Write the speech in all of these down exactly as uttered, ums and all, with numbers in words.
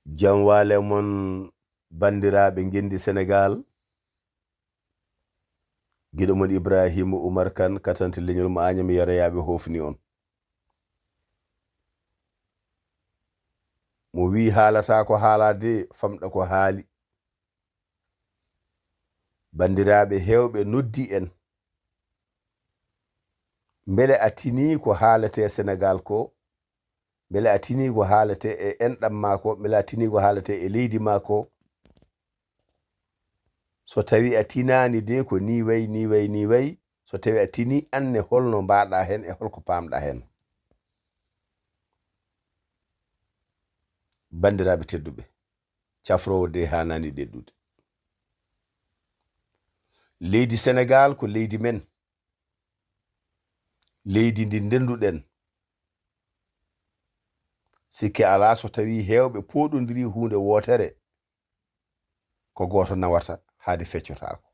Jam waale mon, banndiraaɓe ngenndi Senegaal. Giɗo mon Ibrahima Umar Kan, katante leñol mo Añam, Yero Yaaɓe hofni on. Mo wi'i haalata ko haala de, famɗa ko haali. Banndiraaɓe heewɓe noddi en. Mbele a tinii ko haalete Senegaal ko? Mbele a tinii ko haalete e enɗam maa ko? Mbele a tinii ko haalete e leydi maa ko? So tawi a tinaani de, ko ni way, ni way, ni way. So tawi a tinii, anne holno mbaɗa hen e holko paamɗa hen. Banndiraaɓe tedduɓe, cafroowo de haanaani ɗeɗɗude. Leydi Senegaal ko leydi men. Leydi ndi ndenduɗen. Sikke alaa, so tawi heewɓe pooɗondiri huunde wootere, ko gooto nawata, haade feccotaako.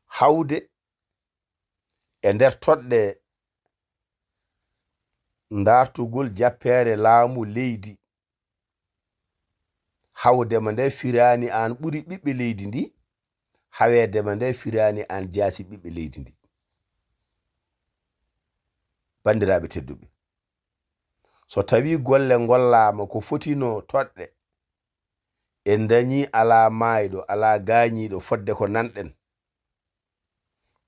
Hawde e nder toɗɗe daartugol jappeere laamu leydi, hawdema nde firaani aan ɓuri ɓiɓɓe leydi ndi, haweedema nde firaani aan jaasi ɓiɓɓe leydi ndi. Banndiraaɓe tedduɓe, so tawi golle ngollaama ko fotino toɗɗe, en dañi alaa maayɗo, alaa gaañiiɗo fodde ko nanɗen.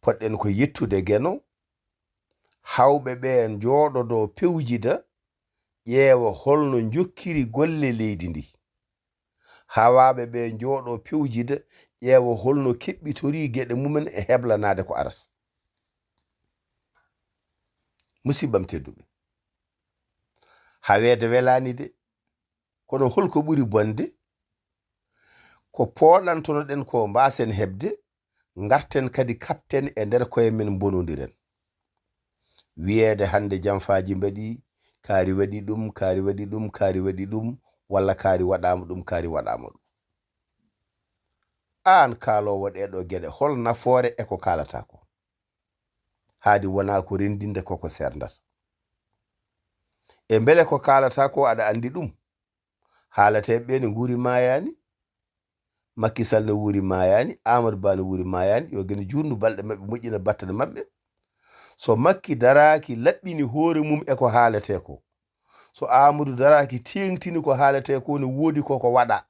Poɗɗen ko yettude Geno, hawɓe ɓe njooɗodoo pewjida, ƴeewa holno njokkiri golle leydi ndi. Hawaaɓe ɓe njooɗoo pewjida, ƴeewa holno keɓɓitori geɗe mumen e heblanaade ko arata. Musiɓɓam tedduɓe, haweede welaani de, kono holko ɓuri bonde? Ko pooɗantonoɗen ko mbaasen heɓde, ngarten kadi kaɓten e nder koye men, mbonondiren. Wiyeede hannde jamfaaji mbaɗi, kaari waɗi ɗum, kaari waɗi ɗum, kaari waɗi ɗum, walla kaari waɗaama ɗum, kaari waɗaama ɗum. Aan kaaloowo ɗee ɗoo geɗe, hol nafoore e ko kaalata ko? Haadi wonaa ko renndinde ko ko seerndata. E mbele ko kaalata ko aɗa anndi ɗum? Haalateeɓe ɓe ne nguuri maayaani. Macky Sall ne wuuri maayaani, Amadou Ba ne wuuri maayaani, yo Geno juutnu balɗe maɓɓe, moƴƴina battane maɓɓe. So Macky daraaki, laɓɓini hoore mum e ko haaletee ko, so Amadou daraaki, teeŋtini ko haaletee ko, ne woodi ko ko waɗa.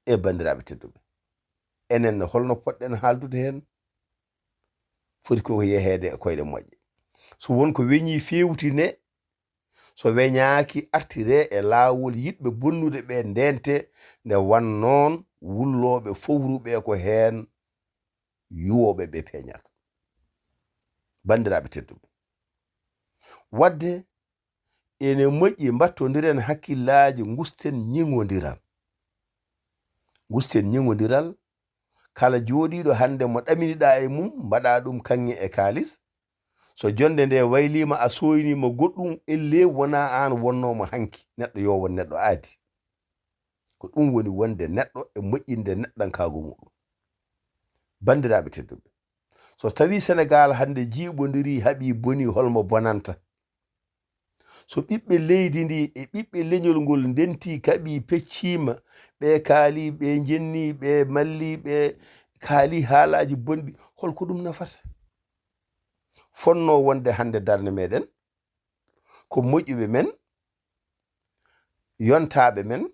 E banndiraaɓe tedduɓe, enen ne, holno poɗɗen haaldude heen? Foti ko yeheede e koyɗe moƴƴe. So won ko weñii, feewti ne. So weñaaki, artire e laawol yiɗɓe bonnude ɓe, ndente, nde wan noon wullooɓe fowru ɓe ko heen yuwooɓe ɓe peeñata. Banndiraaɓe tedduɓe, wadde ene moƴƴi mbattondiren hakkillaaji, ngusten ñiŋondiral. Ngusten ñiŋondiral, kala jooɗiiɗo hannde mo ɗaminiɗaa e mum, mbaɗa ɗum kaŋŋe e kaalis. So jonnde nde wayliima, a sooyniima goɗɗum, ellee wonaa aan wonnoomo hanki. Neɗɗo yo won neɗɗo aadi. Ko ɗum woni wonde neɗɗo e moƴƴinde neɗɗankaagu muɗum. Banndiraaɓe tedduɓe, so tawii Senegaal hannde jiiɓondirii, haɓii, bonii, hol mo bonanta? So ɓiɓɓe leydi ndi e ɓiɓɓe leñol ngol ndentii, kaɓii, pecciima, ɓe kaalii, ɓe njennii, ɓe mallii, ɓe kaalii haalaaji bonɗi, hol ko ɗum nafata? Fotnoo wonde hannde darnde meɗen ko moƴƴuɓe men, yontaaɓe men,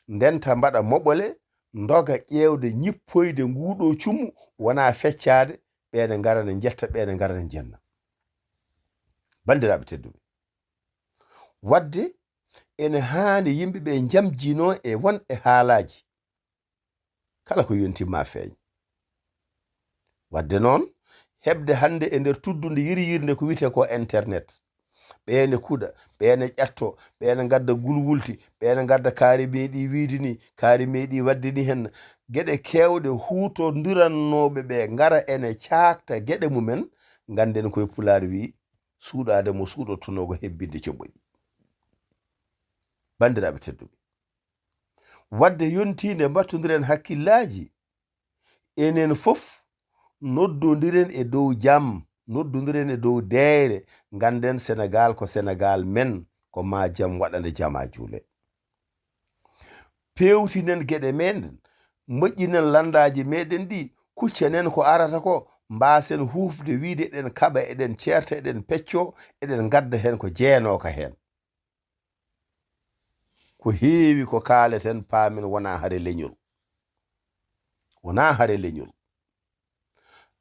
ndenta, mbaɗa moɓole, ndoga ƴeewde, ñippoyde nguɗo cumu, wonaa feccaade, ɓe ne ngara ne njetta, ɓe ne ngara ne njenna. Banndiraaɓe tedduɓe, wadde ene haani yimɓe ɓe njamjinoo e won e haalaaji, kala ko yonti ma feeñ. Wadde noon, heɓde hannde e nder tuddunde yiryirnde ko wiyetee ko internet, ɓe ne kuɗa, ɓe ne ƴatto, ɓe ne ngadda gulwulti, ɓe ne ngadda kaari meeɗi wiide ni, kaari meeɗi waɗde ni, heen geɗe keewɗe, huutondirannooɓe ɓe ngara ene caakta geɗe mumen, ngannden koye Pulaar wiyi, suuɗaade mo suuɗotonoo ko hebbinde coɓoƴi. Banndiraaɓe tedduɓe, wadde yontii nde mbattondiren hakkillaaji, enen fof noddondiren e dow jam, noddondiren e dow deeyre, ngannden Senegaal ko Senegaal men, ko ma jam waɗande jama juule. Pewtinen geɗe meɗen, moƴƴinen lanndaaji meɗen ɗi, kuccenen ko arata ko, mbaasen huufde wiyde eɗen kaɓa, eɗen ceerta, eɗen peccoo, eɗen ngadda heen ko jeenooka heen. Ko heewi ko kaaleten, paamen wonaa hare leñol. Wonaa hare leñol.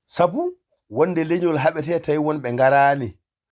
Sabu wonde leñol haɓetee tawi wonɓe ngaraani,